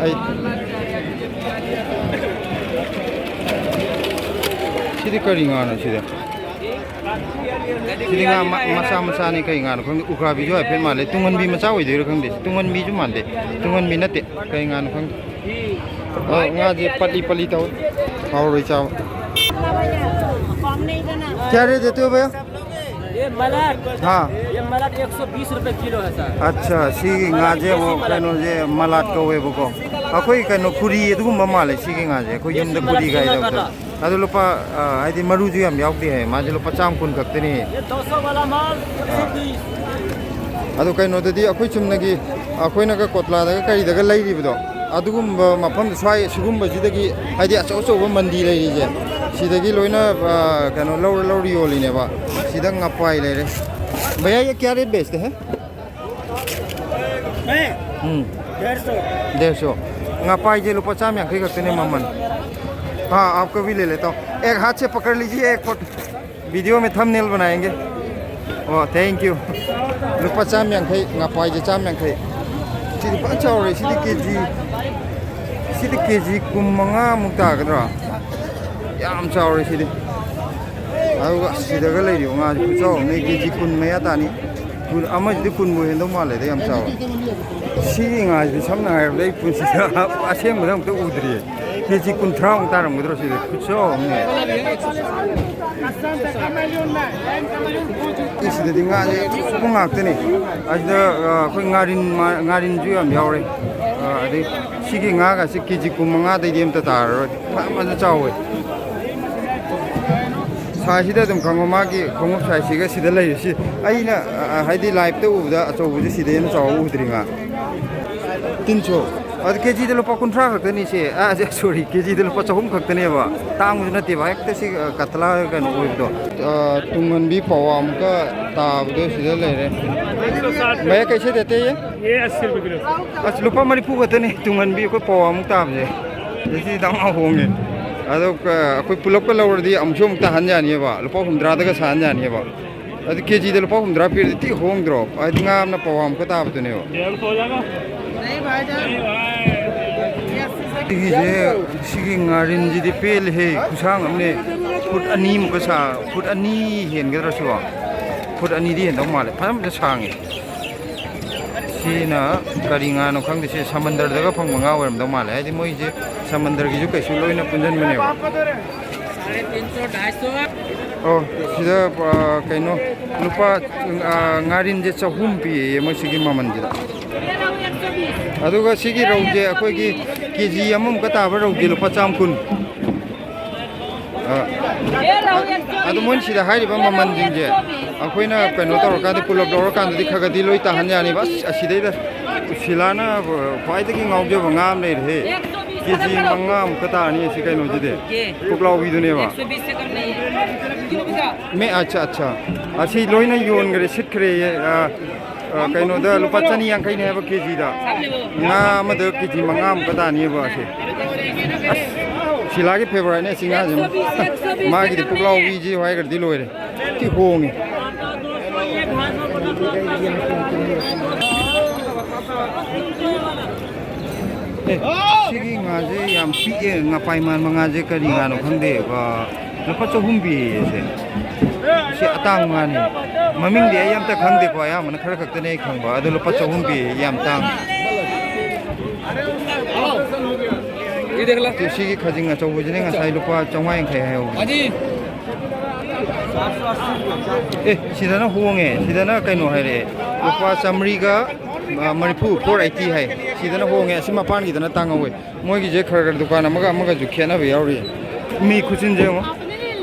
ꯑꯩ, ꯁꯤꯗꯤ ꯀꯔꯤ ꯉꯥꯅꯣ ꯁꯤꯗꯤ? ꯁꯤꯗꯤ ꯉꯥ ꯃ-, ꯃꯆꯥ ꯃꯆꯥꯅꯤ, ꯀꯩ ꯉꯥꯅꯣ ꯈꯪꯗꯦ꯫ ꯎꯀꯥꯕꯤꯁꯨ ꯍꯥꯏꯐꯦꯠ ꯃꯥꯜꯂꯦ꯫ ꯇꯨꯡꯍꯟꯕꯤ ꯃꯆꯥ ꯑꯣꯏꯗꯣꯏꯔꯥ ꯈꯪꯗꯦ꯫ ꯇꯨꯡꯍꯟꯕꯤꯁꯨ ꯃꯥꯟꯗꯦ꯫ ꯇꯨꯡꯍꯟꯕꯤ ꯅꯠꯇꯦ꯫ ꯀꯩ ꯉꯥꯅꯣ ꯈꯪꯗꯦ꯫ ꯑꯣ, ꯉꯥꯁꯦ ꯄꯠꯂꯤ ꯄꯠꯂꯤ ꯇꯧꯋꯦ꯫ ꯍꯥꯎꯔꯣꯏ ꯆꯥꯕ꯫ क्या रेट देते हो भैया? ये मलाट, हाँ। ये मलाट एक सौ बीस रुपए किलो है सर। ꯑꯠꯆꯥ, ꯁꯤꯒꯤ ꯉꯥꯁꯦ ꯑꯃꯨꯛ ꯀꯩꯅꯣꯁꯦ ꯃꯂꯥꯠ ꯀꯧꯋꯦꯕꯀꯣ꯫ ꯑꯩꯈꯣꯏ ꯀꯩꯅꯣ ꯀꯨꯔꯤ ꯑꯗꯨꯒꯨꯝꯕ ꯃꯥꯜꯂꯦ ꯁꯤꯒꯤ ꯉꯥꯁꯦ, ꯑꯩꯈꯣꯏ ꯌꯨꯝꯗ ꯀꯨꯔꯤ ꯀꯥꯏꯗꯕꯗꯣ꯫ ꯑꯗꯨ ꯂꯨꯄꯥ, ꯑ, ꯍꯥꯏꯗꯤ ꯃꯔꯨꯁꯨ ꯌꯥꯝ ꯌꯥꯎꯗꯦ ꯍꯥꯏ, ꯃꯥꯁꯦ ꯂꯨꯄꯥ ꯆꯥꯝ ꯀꯨꯟ ꯈꯛꯇꯅꯤ꯫ ꯑꯗꯣ ꯀꯩꯅꯣꯗꯗꯤ ꯑꯩꯈꯣꯏ ꯆꯨꯝꯅꯒꯤ ꯑꯩꯈꯣꯏꯅꯒ ꯀꯣꯠꯂꯥꯗꯒ ꯀꯔꯤꯗꯒ ꯂꯩꯔꯤꯕꯗꯣ, ꯑꯗꯨꯒꯨꯝꯕ ꯃꯐꯝꯗ ꯁ꯭ꯋꯥꯏ ꯁꯤꯒꯨꯝꯕꯁꯤꯗꯒꯤ, ꯍꯥꯏꯗꯤ ꯑꯆꯧ ꯑꯆꯧꯕ ꯃꯟꯗꯤ ꯂꯩꯔꯤꯁꯦ, ꯁꯤꯗꯒꯤ ꯂꯣꯏꯅ, ꯑ, ꯀꯩꯅꯣ ꯂꯧꯔ ꯂꯧꯔ ꯌꯣꯜꯂꯤꯅꯦꯕ꯫ ꯁꯤꯗ ꯉꯄꯥꯏ ꯂꯩꯔꯦ꯫ भैया, ये क्या रेट बेचते हैं? मैं? ꯎꯝ꯫ डेढ़ सौ। डेढ़ सौ। ꯉꯄꯥꯏꯁꯦ ꯂꯨꯄꯥ ꯆꯥꯝ ꯌꯥꯡꯈꯩ ꯈꯛꯇꯅꯦ ꯃꯃꯜ꯫ हाँ, आपको भी ले लेता हूँ। एक हाथ से पकड़ लीजिए, एक फोटो। वीडियो में थंबनेल बनाएंगे। ꯑꯣ, thank you꯫ ꯂꯨꯄꯥ ꯆꯥꯝ ꯌꯥꯡꯈꯩ, ꯉꯄꯥꯏꯁꯦ ꯆꯥꯝ ꯌꯥꯡꯈꯩ꯫ ꯁꯤꯗꯤ ꯐꯖꯅ ꯆꯥꯎꯔꯦ꯫ ꯁꯤꯗꯤ ꯀꯦ ꯖꯤ, ꯁꯤꯗꯤ ꯀꯦ ꯖꯤ ꯀꯨꯟꯃꯉꯥꯃꯨꯛ ꯇꯥꯒꯗ꯭ꯔꯥ? ꯌꯥꯝ ꯆꯥꯎꯔꯦ ꯁꯤꯗꯤ꯫ ꯑꯗꯨꯒ ꯁꯤꯗꯒ ꯂꯩꯔꯤꯕ ꯉꯥꯁꯦ ꯈꯨꯆꯥꯎ ꯑꯃꯅꯦ, ꯀꯦ ꯖꯤ ꯀꯨꯟ ꯃꯌꯥ ꯇꯥꯅꯤ꯫ ꯀꯨꯟ, ꯑꯃꯁꯤꯗꯤ ꯀꯨꯟꯕꯨ ꯍꯦꯟꯗꯧ ꯃꯥꯜꯂꯦꯗ, ꯌꯥꯝ ꯆꯥꯎꯔꯦ꯫ ꯁꯤꯒꯤ ꯉꯥꯁꯤꯗꯤ ꯁꯝꯅ ꯍꯥꯏꯔꯕꯗ ꯑꯩ ꯄꯨꯟꯁꯤꯗ ꯑꯁꯦꯡꯕꯗ ꯑꯃꯨꯛꯇ ꯎꯗ꯭ꯔꯤꯌꯦ꯫ ꯀꯦ ꯖꯤ ꯀꯨꯟꯊ꯭ꯔꯥꯃꯨꯛ ꯇꯥꯔꯝꯒꯗ꯭ꯔꯣ ꯁꯤꯗꯤ? ꯈꯨꯆꯥꯎ ꯑꯃꯅꯦ꯫ ꯁꯤꯗꯗꯤ ꯉꯥꯁꯦ ꯑꯆꯧꯕ ꯉꯥꯛꯇꯅꯦ꯫ ꯑꯁꯤꯗ, ꯑ, ꯑꯩꯈꯣꯏ ꯉꯥꯔꯤꯟ ꯃꯥ-, ꯉꯥꯔꯤꯟꯁꯨ ꯌꯥꯝ ꯌꯥꯎꯔꯦ꯫ ꯑ, ꯑꯗꯩ ꯁꯤꯒꯤ ꯉꯥꯒꯁꯤ ꯀꯦ ꯖꯤ ꯀꯨꯟꯃꯉꯥꯗꯩꯗꯤ ꯑꯝꯇ ꯇꯥꯔꯔꯣꯏ꯫ ꯐꯖꯅ ꯆꯥꯎꯋꯦ꯫ ꯁꯥꯏꯖꯁꯤꯗ ꯑꯗꯨꯝ ꯈꯪꯉꯣ, ꯃꯥꯒꯤ ꯈꯣꯡꯎꯞ ꯁꯥꯏꯖꯁꯤꯒ ꯁꯤꯗ ꯂꯩꯔꯤꯁꯤ꯫ ꯑꯩꯅ, ꯑ, ꯍꯥꯏꯗꯤ ꯂꯥꯏꯞꯇ ꯎꯕꯗ ꯑꯆꯧꯕꯁꯦ ꯁꯤꯗꯩ ꯍꯦꯟꯅ ꯆꯥꯎꯕ ꯎꯗ꯭ꯔꯤ ꯉꯥ꯫ ꯇꯤꯟꯁꯨ꯫ ꯑꯗ ꯀꯦ ꯖꯤꯗ ꯂꯨꯄꯥ ꯀꯨꯟꯊ꯭ꯔꯥ ꯈꯛꯇꯅꯤ ꯁꯦ꯫ ꯑ, ꯁꯦ, ꯁꯣꯔꯤ, ꯀꯦ ꯖꯤꯗ ꯂꯨꯄꯥ ꯆꯍꯨꯝ ꯈꯛꯇꯅꯦꯕ꯫ ꯇꯥꯡꯕꯁꯨ ꯅꯠꯇꯦꯕ, ꯍꯦꯛꯇ ꯁꯤ, ꯑ, ꯀꯇꯂꯥ ꯀꯩꯅꯣ ꯑꯣꯏꯕꯗꯣ꯫ ꯑ, ꯇꯨꯡꯍꯟꯕꯤ ꯄꯋꯥ ꯑꯃꯨꯛꯀ ꯇꯥꯕꯗꯣ ꯁꯤꯗ ꯂꯩꯔꯦ꯫ भैया, कैसे देते हैं ये? ये अस्सी रुपये किलो। ꯑꯁ, ꯂꯨꯄꯥ ꯃꯔꯤꯐꯨ ꯈꯛꯇꯅꯦ ꯇꯨꯡꯍꯟꯕꯤ ꯑꯩꯈꯣꯏ ꯄꯋꯥ ꯑꯃꯨꯛ ꯇꯥꯕꯁꯦ꯫ ꯁꯤꯗꯤ ꯗꯥꯝ ꯍꯣꯡꯉꯦ꯫ ꯑꯗꯣ, ꯑ, ꯑꯩꯈꯣꯏ ꯄꯨꯂꯞꯀ ꯂꯧꯔꯗꯤ ꯑꯃꯨꯛꯁꯨ ꯑꯃꯨꯛ ꯇꯥꯍꯟ ꯌꯥꯅꯤꯕ, ꯂꯨꯄꯥ ꯍꯨꯝꯗ꯭ꯔꯥꯗꯒ ꯁꯥꯍꯟ ꯌꯥꯅꯤꯕ꯫ ꯑꯗꯨ ꯀꯦ ꯖꯤꯗ ꯂꯨꯄꯥ ꯍꯨꯝꯗ꯭ꯔꯥ ꯄꯤꯔꯗꯤ ꯊꯤ ꯍꯣꯡꯗ꯭ꯔꯣ? ꯍꯥꯏꯗꯤ ꯉꯥ ꯑꯃꯅ ꯄꯋꯥ ꯑꯃꯨꯛꯀ ꯇꯥꯕꯗꯨꯅꯦꯕ꯫ ꯁꯤꯒꯤꯁꯦ, ꯁꯤꯒꯤ ꯉꯥꯔꯤꯟꯁꯤꯗꯤ ꯄꯦꯜꯂꯦꯍꯦ, ꯈꯨꯁꯥꯡ ꯑꯃꯅꯦ꯫ ꯐꯨꯠ ꯑꯅꯤꯃꯨꯛꯀ ꯁꯥ-, ꯐꯨꯠ ꯑꯅꯤ ꯍꯦꯟꯒꯗ꯭ꯔꯥ ꯁꯤꯕꯣ? ꯐꯨꯠ ꯑꯅꯤꯗꯤ ꯍꯦꯟꯗꯧ ꯃꯥꯜꯂꯦ, ꯐꯖꯅ ꯁꯥꯡꯉꯦ꯫ ꯁꯤꯅ ꯀꯔꯤ ꯉꯥꯅꯣ ꯈꯪꯗꯦ, ꯁꯤ ꯁꯃꯟꯗꯔꯗꯒ ꯐꯪꯕ ꯉꯥ ꯑꯣꯏꯔꯝꯗꯧ ꯃꯥꯜꯂꯦ, ꯍꯥꯏꯗꯤ ꯃꯣꯏꯁꯦ ꯁꯃꯟꯗꯔꯒꯤꯁꯨ ꯀꯩꯁꯨ ꯂꯣꯏꯅ ꯄꯨꯟꯁꯤꯟꯕꯅꯦꯕ꯫ ꯑꯣ, ꯁꯤꯗ, ꯑ, ꯀꯩꯅꯣ, ꯂꯨꯄꯥ, ꯑ, ꯉꯥꯔꯤꯟꯁꯦ ꯆꯍꯨꯝ ꯄꯤꯌꯦ ꯃꯣꯏ ꯁꯤꯒꯤ ꯃꯃꯜꯁꯤꯗ꯫ ꯑꯗꯨꯒ ꯁꯤꯒꯤ ꯔꯧꯁꯦ ꯑꯩꯈꯣꯏꯒꯤ ꯀꯦ ꯖꯤ ꯑꯃꯃꯨꯛꯀ ꯇꯥꯕ ꯔꯧꯁꯦ ꯂꯨꯄꯥ ꯆꯥꯝ ꯀꯨꯟ꯫ ꯑ, ꯑꯗꯨ ꯃꯣꯏꯅ ꯁꯤꯗ ꯍꯥꯏꯔꯤꯕ ꯃꯃꯜꯁꯤꯡꯁꯦ ꯑꯩꯈꯣꯏꯅ ꯀꯩꯅꯣ ꯇꯧꯔꯀꯥꯟꯗ, ꯄꯨꯂꯞ ꯂꯧꯔꯀꯥꯟꯗꯗꯤ ꯈꯔ ꯈꯔꯗꯤ ꯂꯣꯏ ꯇꯥꯍꯟ ꯌꯥꯅꯤꯕ꯫ ꯑꯁ, ꯑꯁꯤꯗꯩꯗ ꯁꯤꯂꯥꯅ ꯈ꯭ꯋꯥꯏꯗꯒꯤ ꯉꯥꯎꯖꯕ ꯉꯥ ꯑꯃ ꯂꯩꯔꯦꯍꯦ꯫ ꯀꯦ ꯖꯤ ꯃꯉꯥꯃꯨꯛꯀ ꯇꯥꯔꯅꯤ ꯁꯤ ꯀꯩꯅꯣꯁꯤꯗꯤ, ꯄꯨꯛꯂꯥꯎꯕꯤꯗꯨꯅꯦꯕ꯫ ꯃꯦ, ꯑꯠꯆꯥ, ꯑꯠꯆꯥ꯫ ꯑꯁꯤ ꯂꯣꯏꯅ ꯌꯣꯟꯈ꯭ꯔꯦ, ꯁꯤꯠꯈ꯭ꯔꯦ꯫ ꯑ, ꯑ, ꯀꯩꯅꯣꯗ ꯂꯨꯄꯥ ꯆꯅꯤ ꯌꯥꯡꯈꯩꯅꯦ ꯍꯥꯏꯕ ꯀꯦ ꯖꯤꯗ꯫ ꯉꯥ ꯑꯃꯗ ꯀꯦ ꯖꯤ ꯃꯉꯥꯃꯨꯛꯀ ꯇꯥꯅꯤꯕ ꯑꯁꯤ꯫ ꯑꯁ, ꯁꯤꯂꯥꯒꯤ ꯐꯦꯕꯣꯔꯥꯏꯠꯅꯦ ꯑꯁꯤ ꯉꯥꯁꯦ꯫ ꯃꯥꯒꯤꯗꯤ ꯄꯨꯛꯂꯥꯎꯕꯤꯁꯤ ꯍꯥꯏꯈ꯭ꯔꯗꯤ ꯂꯣꯏꯔꯦ꯫ ꯊꯤ ꯍꯣꯡꯉꯤ꯫ ꯑꯦ, ꯁꯤꯒꯤ ꯉꯥꯁꯦ ꯌꯥꯝ ꯄꯤꯛꯑꯦ, ꯉꯄꯥꯏ ꯃꯥꯟꯕ ꯉꯥꯁꯦ ꯀꯔꯤ ꯉꯥꯅꯣ ꯈꯪꯗꯦ꯫ ꯑ, ꯂꯨꯄꯥ ꯆꯍꯨꯝ ꯄꯤꯌꯦ ꯁꯦ꯫ ꯁꯤ ꯑꯇꯥꯡꯕ ꯉꯥꯅꯤ꯫ ꯃꯃꯤꯡꯗꯤ ꯑꯩ ꯑꯝꯇ ꯈꯪꯗꯦꯀꯣ, ꯑꯌꯥꯝꯕꯅ ꯈꯔ ꯈꯛꯇꯅꯦ ꯑꯩ ꯈꯪꯕ꯫ ꯑꯗꯣ ꯂꯨꯄꯥ ꯆꯍꯨꯝ ꯄꯤꯌꯦ, ꯌꯥꯝ ꯇꯥꯡꯉꯤ꯫ ꯁꯤ, ꯁꯤꯒꯤ ꯈꯖꯤꯡ ꯑꯆꯧꯕꯁꯤꯅ ꯉꯁꯥꯏ ꯂꯨꯄꯥ ꯆꯥꯝꯃꯉꯥ ꯌꯥꯡꯈꯩ ꯍꯥꯏꯍꯧꯕꯅꯦ꯫ ꯑꯦ, ꯁꯤꯗꯅ ꯍꯣꯡꯉꯦ, ꯁꯤꯗꯅ ꯀꯩꯅꯣ ꯍꯥꯏꯔꯛꯑꯦ, ꯂꯨꯄꯥ ꯆꯥꯝꯃꯔꯤꯒ, ꯑ, ꯃꯔꯤꯐꯨ, ꯐꯣꯔ ꯑꯩꯠꯇꯤ ꯍꯥꯏ꯫ ꯁꯤꯗꯅ ꯍꯣꯡꯉꯦ, ꯑꯁꯤ ꯃꯄꯥꯟꯒꯤꯗꯅ ꯇꯥꯡꯍꯧꯋꯦ꯫ ꯃꯣꯏꯒꯤꯁꯦ ꯈꯔ ꯈꯔ ꯗꯨꯀꯥꯟ ꯑꯃꯒ ꯑꯃꯒꯁꯨ ꯈꯦꯠꯅꯕ ꯌꯥꯎꯔꯤ꯫ ꯃꯤ ꯈꯨꯆꯤꯟꯁꯦ ꯌꯦꯡꯉꯣ꯫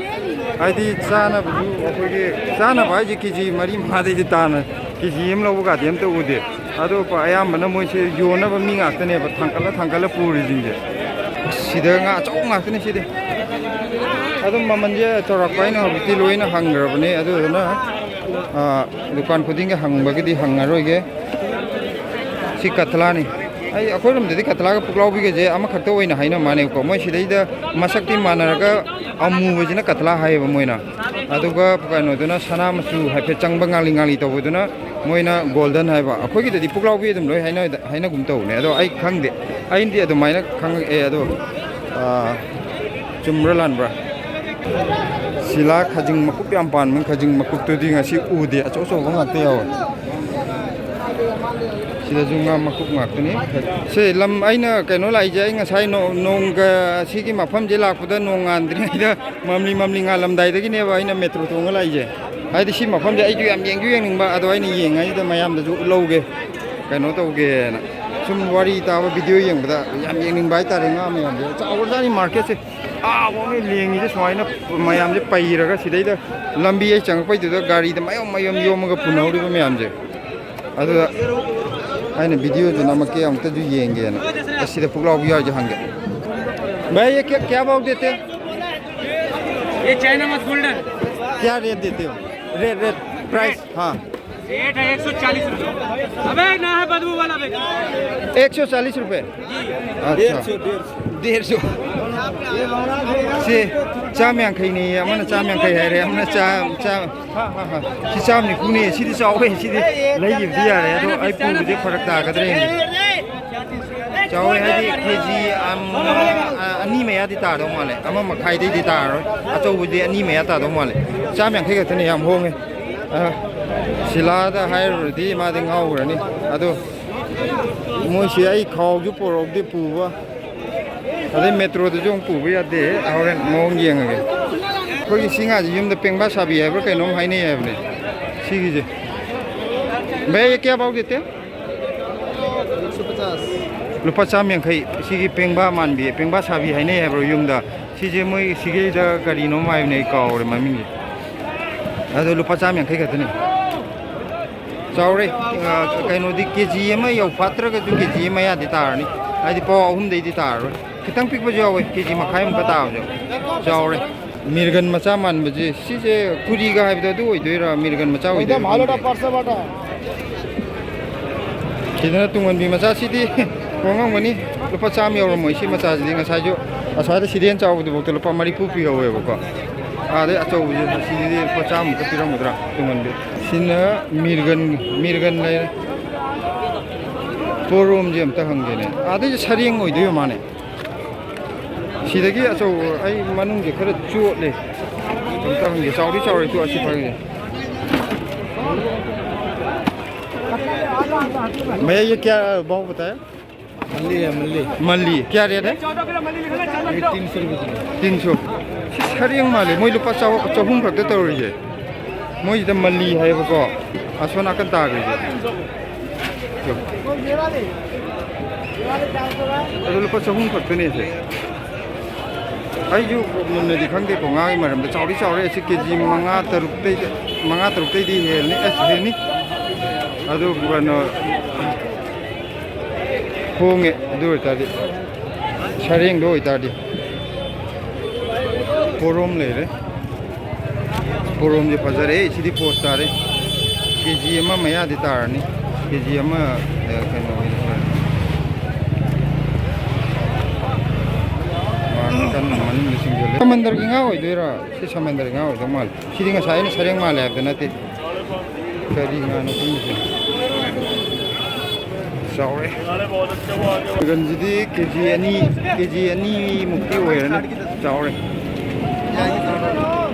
ꯍꯥꯏꯗꯤ ꯆꯥꯅꯕꯁꯨ ꯑꯩꯈꯣꯏꯒꯤ, ꯆꯥꯅꯕ ꯍꯥꯏꯁꯦ ꯀꯦ ꯖꯤ ꯃꯔꯤ ꯃꯉꯥꯗꯩꯗꯤ ꯇꯥꯅ ꯀꯦ ꯖꯤ ꯑꯃ ꯂꯧꯕꯒꯗꯤ ꯑꯝꯇ ꯎꯗꯦ꯫ ꯑꯗꯣ ꯑꯌꯥꯝꯕꯅ ꯃꯣꯏꯁꯦ ꯌꯣꯟꯅꯕ ꯃꯤ ꯉꯥꯛꯇꯅꯦꯕ ꯊꯥꯡꯀꯠꯂ ꯊꯥꯡꯀꯠꯂ ꯄꯨꯔꯤꯁꯤꯡꯁꯦ꯫ ꯑꯁ, ꯁꯤꯗ ꯉꯥ ꯑꯆꯧꯕ ꯉꯥꯛꯇꯅꯦ ꯁꯤꯗꯤ꯫ ꯑꯗꯨꯝ ꯃꯃꯜꯁꯦ ꯆꯥꯎꯔꯥꯛꯄ ꯑꯩꯅ ꯍꯧꯖꯤꯛꯇꯤ ꯂꯣꯏꯅ ꯍꯪꯈ꯭ꯔꯕꯅꯦ꯫ ꯑꯗꯨꯗꯨꯅ, ꯑ, ꯗꯨꯀꯥꯟ ꯈꯨꯗꯤꯡꯒꯤ ꯍꯪꯕꯒꯤꯗꯤ ꯍꯪꯉꯔꯣꯏꯒꯦ꯫ ꯁꯤ ꯀꯇꯂꯥꯅꯤ꯫ ꯑꯩ, ꯑꯩꯈꯣꯏꯔꯣꯝꯗꯗꯤ ꯀꯇꯂꯥꯒ ꯄꯨꯛꯂꯥꯎꯕꯤꯒꯁꯦ ꯑꯃꯈꯛꯇ ꯑꯣꯏꯅ ꯍꯥꯏꯅ ꯃꯥꯟꯅꯩꯀꯣ꯫ ꯃꯣꯏ ꯁꯤꯗꯩꯗ ꯃꯁꯛꯇꯤ ꯃꯥꯟꯅꯔꯒ ꯑꯃꯨꯕꯁꯤꯅ ꯀꯇꯂꯥ ꯍꯥꯏꯌꯦꯕ ꯃꯣꯏꯅ꯫ ꯑꯗꯨꯒ ꯀꯩꯅꯣꯗꯨꯅ ꯁꯅꯥ ꯃꯆꯨ ꯍꯥꯏꯐꯦꯠ ꯆꯪꯕ ꯉꯥꯡꯂꯤ ꯉꯥꯡꯂꯤ ꯇꯧꯕꯗꯨꯅ ꯃꯣꯏꯅ ꯒꯣꯜꯗꯟ ꯍꯥꯏꯕ꯫ ꯑꯩꯈꯣꯏꯒꯤꯗꯗꯤ ꯄꯨꯛꯂꯥꯎꯕꯤ ꯑꯗꯨꯝ ꯂꯣꯏ ꯍꯥꯏꯅ-, ꯍꯥꯏꯅꯒꯨꯝ ꯇꯧꯕꯅꯦ꯫ ꯑꯗꯣ ꯑꯩ ꯈꯪꯗꯦ꯫ ꯑꯩꯅꯗꯤ ꯑꯗꯨꯃꯥꯏꯅ ꯈꯪꯉꯛꯑꯦ꯫ ꯑꯗꯣ, ꯑꯥ, ꯆꯨꯝꯕ꯭ꯔꯥ ꯂꯥꯟꯕ꯭ꯔꯥ? ꯁꯤꯂꯥ ꯈꯖꯤꯡ ꯃꯀꯨꯞ ꯌꯥꯝ ꯄꯥꯟꯕ, ꯈꯖꯤꯡ ꯃꯀꯨꯞꯇꯨꯗꯤ ꯉꯁꯤ ꯎꯗꯦ, ꯑꯆꯧ ꯑꯆꯧꯕ ꯉꯥꯛꯇ ꯌꯥꯎꯋꯦ꯫ ꯁꯤꯗꯁꯨ ꯉꯥ ꯃꯀꯨꯞ ꯉꯥꯛꯇꯅꯤ꯫ ꯁꯤ ꯂꯝ ꯑꯩꯅ ꯀꯩꯅꯣ ꯂꯥꯛꯏꯁꯦ, ꯑꯩ ꯉꯁꯥꯏ ꯅꯣ-, ꯅꯣꯡꯒ ꯁꯤꯒꯤ ꯃꯐꯝꯁꯦ ꯂꯥꯛꯄꯗ ꯅꯣꯡ ꯉꯥꯟꯗ꯭ꯔꯤꯉꯩꯗ ꯃꯝꯂꯤ ꯃꯝꯂꯤ ꯉꯥꯜꯂꯝꯗꯥꯏꯗꯒꯤꯅꯦꯕ ꯑꯩꯅ ꯃꯦꯇ꯭ꯔꯣ ꯇꯣꯡꯉ ꯂꯥꯛꯏꯁꯦ꯫ ꯍꯥꯏꯗꯤ ꯁꯤ ꯃꯐꯝꯁꯦ ꯑꯩꯁꯨ ꯌꯥꯝ ꯌꯦꯡꯁꯨ ꯌꯦꯡꯅꯤꯡꯕ, ꯑꯗꯣ ꯑꯩꯅ ꯌꯦꯡꯉꯩꯗ ꯃꯌꯥꯝꯗꯁꯨ ꯎꯠꯍꯧꯒꯦ, ꯀꯩꯅꯣ ꯇꯧꯒꯦꯅ꯫ ꯁꯨꯝ ꯋꯥꯔꯤ ꯇꯥꯕ, ꯚꯤꯗꯤꯑꯣ ꯌꯦꯡꯕꯗ ꯌꯥꯝ ꯌꯦꯡꯅꯤꯡꯕ ꯍꯥꯏꯇꯥꯔꯦ ꯉꯥ ꯃꯌꯥꯝꯁꯦ꯫ ꯆꯥꯎꯒ꯭ꯔꯖꯥꯠꯅꯤ ꯃꯥꯔꯀꯦꯠꯁꯦ꯫ ꯑꯥ ꯐꯥꯎꯅꯦ ꯂꯦꯡꯉꯤꯁꯦ ꯁꯨꯃꯥꯏꯅ ꯃꯌꯥꯝꯁꯦ ꯄꯩꯔꯒ ꯁꯤꯗꯩꯗ ꯂꯝꯕꯤ ꯍꯦꯛ ꯆꯪꯉꯛꯄꯩꯗꯨꯗ ꯒꯥꯔꯤꯗ ꯃꯌꯣꯝ ꯃꯌꯣꯝ ꯌꯣꯝꯃꯒ ꯄꯨꯅꯍꯧꯔꯤꯕ ꯃꯌꯥꯝꯁꯦ꯫ ꯑꯗꯨꯗ ꯑꯩꯅ ꯚꯤꯗꯤꯑꯣꯗꯨ ꯅꯝꯃꯛꯀꯦ, ꯑꯃꯨꯛꯇꯁꯨ ꯌꯦꯡꯒꯦꯅ꯫ ꯑꯁꯤꯗ ꯄꯨꯛꯂꯥꯎꯕꯤ ꯌꯥꯎꯔꯤꯁꯦ ꯍꯪꯒꯦ꯫ भैया, ये क्या, क्या भाव देते हैं? ये चाइना मत गोल्डन। क्या रेट देते हो? Rate, rate, price. हाँ। रेट है एक सौ चालीस रुपये। अबे ना है बदबू वाला बेटा। एक सौ चालीस रुपये। अच्छा। डेढ़ सौ। ꯁꯤ ꯆꯥꯝ ꯌꯥꯡꯈꯩꯅꯦꯌꯦ, ꯑꯃꯅ ꯆꯥꯝ ꯌꯥꯡꯈꯩ ꯍꯥꯏꯔꯦ, ꯑꯃꯅ ꯆꯥ-, ꯆꯥ-, ꯁꯤ ꯆꯥꯝ ꯅꯤꯐꯨꯅꯦ꯫ ꯁꯤꯗꯤ ꯆꯥꯎꯋꯦ, ꯁꯤꯗꯤ ꯂꯩꯈꯤꯕꯗꯤ ꯌꯥꯔꯦ꯫ ꯑꯗꯣ ꯑꯩ ꯄꯨꯕꯁꯦ ꯐꯔꯛ ꯇꯥꯒꯗ꯭ꯔꯥ ꯌꯦꯡꯒꯦ꯫ ꯆꯥꯎꯋꯦ ꯍꯥꯏꯗꯤ ꯀꯦ ꯖꯤ ꯑꯅꯤ ꯃꯌꯥꯗꯤ ꯇꯥꯗꯧ ꯃꯥꯜꯂꯦ, ꯑꯃ ꯃꯈꯥꯏꯗꯩꯗꯤ ꯇꯥꯔꯔꯣꯏ꯫ ꯑꯆꯧꯕꯗꯤ ꯑꯅꯤ ꯃꯌꯥ ꯇꯥꯗꯧ ꯃꯥꯜꯂꯦ꯫ ꯆꯥꯝ ꯌꯥꯡꯈꯩ ꯈꯛꯇꯅꯦ, ꯌꯥꯝ ꯍꯣꯡꯉꯦ꯫ ꯑ, ꯁꯤꯂꯥꯗ ꯍꯥꯏꯔꯨꯔꯗꯤ ꯃꯥꯗꯤ ꯉꯥꯎꯈ꯭ꯔꯅꯤ꯫ ꯑꯗꯣ ꯃꯣꯏꯁꯤ ꯑꯩ ꯈꯥꯎꯁꯨ ꯄꯨꯔꯛꯇꯦ ꯄꯨꯕ꯫ ꯑꯗꯩ ꯃꯦꯇ꯭ꯔꯣꯗꯁꯨ ꯑꯃꯨꯛ ꯄꯨꯕ ꯌꯥꯗꯦ꯫ ꯍꯣꯔꯦꯟ ꯃꯑꯣꯡ ꯌꯦꯡꯉꯒꯦ꯫ ꯑꯩꯈꯣꯏꯒꯤ ꯁꯤ ꯉꯥꯁꯦ ꯌꯨꯝꯗ ꯄꯦꯡꯕꯥ ꯁꯥꯕꯤ ꯍꯥꯏꯕ꯭ꯔꯥ ꯀꯩꯅꯣꯝ ꯍꯥꯏꯅꯩ ꯍꯥꯏꯕꯅꯦ ꯁꯤꯒꯤꯁꯦ꯫ ꯚꯩꯌꯥ, ꯀꯌꯥ ꯚꯥꯎ ꯗꯦꯇꯦ? ꯂꯨꯄꯥ ꯆꯥꯝ ꯌꯥꯡꯈꯩ꯫ ꯁꯤꯒꯤ ꯄꯦꯡꯕꯥ ꯃꯥꯟꯕꯤ, ꯄꯦꯡꯕꯥ ꯁꯥꯕꯤ ꯍꯥꯏꯅꯩ ꯍꯥꯏꯕ꯭ꯔꯣ ꯌꯨꯝꯗ? ꯁꯤꯁꯦ ꯃꯣꯏ ꯁꯤꯒꯤꯗ ꯀꯔꯤꯅꯣꯝ ꯍꯥꯏꯕꯅꯦ, ꯑꯩ ꯀꯥꯎꯔꯦ ꯃꯃꯤꯡꯁꯦ꯫ ꯑꯗꯣ ꯂꯨꯄꯥ ꯆꯥꯝ ꯌꯥꯡꯈꯩ ꯈꯛꯇꯅꯤ꯫ ꯆꯥꯎꯔꯦ꯫ ꯑ, ꯀꯩꯅꯣꯗꯤ ꯀꯦ ꯖꯤ ꯑꯃ ꯌꯧ ꯐꯥꯠꯇ꯭ꯔꯒꯁꯨ ꯀꯦ ꯖꯤ ꯑꯃ ꯃꯌꯥꯗꯤ ꯇꯥꯔꯅꯤ꯫ ꯍꯥꯏꯗꯤ ꯄꯋꯥ ꯑꯍꯨꯝꯗꯩꯗꯤ ꯇꯥꯔꯔꯣꯏ꯫ ꯈꯤꯇꯪ ꯄꯤꯛꯄꯁꯨ ꯌꯥꯎꯋꯦ, ꯀꯦ ꯖꯤ ꯃꯈꯥꯏꯃꯨꯛꯀ ꯇꯥꯕꯁꯨ꯫ ꯆꯥꯎꯔꯦ꯫ ꯃꯤꯔꯒꯟ ꯃꯆꯥ ꯃꯥꯟꯕꯁꯦ, ꯁꯤꯁꯦ ꯀꯨꯔꯤꯒ ꯍꯥꯏꯕꯗꯣ ꯑꯗꯨ ꯑꯣꯏꯗꯣꯏꯔꯥ, ꯃꯤꯔꯒꯟ ꯃꯆꯥ ꯑꯣꯏꯗꯣꯏꯔꯥ ꯈꯪꯗꯦ꯫ ꯁꯤꯗꯅ ꯇꯨꯡꯍꯟꯕꯤ ꯃꯆꯥꯁꯤꯗꯤ ꯍꯣꯡꯉꯝꯒꯅꯤ, ꯂꯨꯄꯥ ꯆꯥꯝꯃ ꯌꯧꯔꯝꯃꯣꯏ꯫ ꯁꯤ ꯃꯆꯥꯁꯤꯗꯤ ꯉꯁꯥꯏꯁꯨ ꯑꯁ꯭ꯋꯥꯏꯗ ꯁꯤꯗꯤ ꯍꯦꯟꯅ ꯆꯥꯎꯕꯗꯨꯐꯥꯎꯗ ꯂꯨꯄꯥ ꯃꯔꯤꯐꯨ ꯄꯤꯍꯧꯋꯦꯕꯀꯣ꯫ ꯑꯗꯩ ꯑꯆꯧꯕꯁꯦ ꯁꯤꯗꯤ ꯂꯨꯄꯥ ꯆꯥꯝꯃꯨꯛꯇ ꯄꯤꯔꯝꯒꯗ꯭ꯔꯥ ꯇꯨꯡꯍꯟꯕꯤ꯫ ꯁꯤꯅ ꯃꯤꯔꯒꯟ, ꯃꯤꯔꯒꯟ ꯂꯩꯔꯦ꯫ ꯄꯣꯔꯣꯝꯁꯦ ꯑꯝꯇ ꯍꯪꯒꯦꯅꯦ꯫ ꯑꯗꯩꯁꯦ ꯁꯔꯦꯡ ꯑꯣꯏꯗꯣꯏꯕ ꯃꯥꯅꯦ꯫ ꯁꯤꯗꯒꯤ ꯑꯆꯧꯕ ꯑꯩ ꯃꯅꯨꯡꯁꯦ ꯈꯔ ꯆꯣꯠꯂꯦ꯫ ꯑꯝꯇ ꯍꯪꯒꯦ꯫ ꯆꯥꯎꯗꯤ ꯆꯥꯎꯔꯦ, ꯇꯣꯛꯑꯁꯤ ꯐꯔꯦ꯫ भैया, ये क्या भाव बताया? मल्ली है, मल्ली। मल्ली क्या रेट है? ये तीन सौ रुपये किलो। तीन सौ। ꯁꯤ ꯁꯔꯦꯡ ꯃꯥꯜꯂꯦ, ꯃꯣꯏ ꯂꯨꯄꯥ ꯆꯍꯨꯝ, ꯆꯍꯨꯝ ꯈꯛꯇ ꯇꯧꯔꯤꯁꯦ꯫ ꯃꯣꯏꯁꯤꯗ ꯃꯜꯂꯤ ꯍꯥꯏꯌꯦꯕꯀꯣ, ꯑꯁꯣꯝ ꯅꯥꯀꯟ ꯇꯥꯈ꯭ꯔꯤꯁꯦ꯫ ꯑꯗꯣ ꯂꯨꯄꯥ ꯆꯍꯨꯝ ꯈꯛꯇꯅꯦ ꯁꯦ꯫ ꯑꯩꯁꯨ ꯃꯨꯟꯅꯗꯤ ꯈꯪꯗꯦꯀꯣ ꯉꯥꯒꯤ ꯃꯔꯝꯗ꯫ ꯆꯥꯎꯗꯤ ꯆꯥꯎꯔꯦ꯫ ꯑꯁꯤ ꯀꯦ ꯖꯤ ꯃꯉꯥ ꯇꯔꯨꯛꯇꯩꯗꯤ, ꯃꯉꯥ ꯇꯔꯨꯛꯇꯩꯗꯤ ꯍꯦꯜꯂꯅꯤ, ꯑꯁ, ꯍꯦꯟꯅꯤ꯫ ꯑꯗꯨ ꯀꯩꯅꯣ, ꯍꯣꯡꯉꯦ꯫ ꯑꯗꯨ ꯑꯣꯏꯇꯥꯔꯗꯤ, ꯁꯔꯦꯡꯗꯣ ꯑꯣꯏꯇꯥꯔꯗꯤ ꯄꯣꯔꯣꯝ ꯂꯩꯔꯦ꯫ ꯄꯣꯔꯣꯝꯁꯦ ꯐꯖꯔꯦ꯫ ꯁꯤꯗꯤ ꯄꯣꯁ ꯇꯥꯔꯦ꯫ ꯀꯦ ꯖꯤ ꯑꯃ ꯃꯌꯥꯗꯤ ꯇꯥꯔꯅꯤ꯫ ꯀꯦ ꯖꯤ ꯑꯃ, ꯑ, ꯀꯩꯅꯣ ꯑꯣꯏꯅ ꯇꯥꯔꯅꯤ꯫ ꯃꯥ ꯀꯟꯅ ꯃꯅꯨꯡꯗ ꯆꯤꯡꯁꯤꯜꯂꯦ꯫ ꯁꯃꯟꯗꯔꯒꯤ ꯉꯥ ꯑꯣꯏꯗꯣꯏꯔꯥ? ꯁꯤ ꯁꯃꯟꯗꯔꯒꯤ ꯉꯥ ꯑꯣꯏꯗꯧ ꯃꯥꯜꯂꯦ꯫ ꯁꯤꯗꯤ ꯉꯁꯥꯏ ꯑꯩꯅ ꯁꯔꯦꯡ ꯃꯥꯜꯂꯦ ꯍꯥꯏꯕꯗ ꯅꯠꯇꯦ꯫ ꯀꯔꯤ ꯉꯥꯅꯣ ꯈꯪꯗꯦ꯫ ꯆꯥꯎꯔꯦ꯫ ꯃꯤꯔꯒꯟꯁꯤꯗꯤ ꯀꯦ ꯖꯤ ꯑꯅꯤ, ꯀꯦ ꯖꯤ ꯑꯅꯤꯃꯨꯛꯇꯤ ꯑꯣꯏꯔꯅꯤ꯫ ꯆꯥꯎꯔꯦ꯫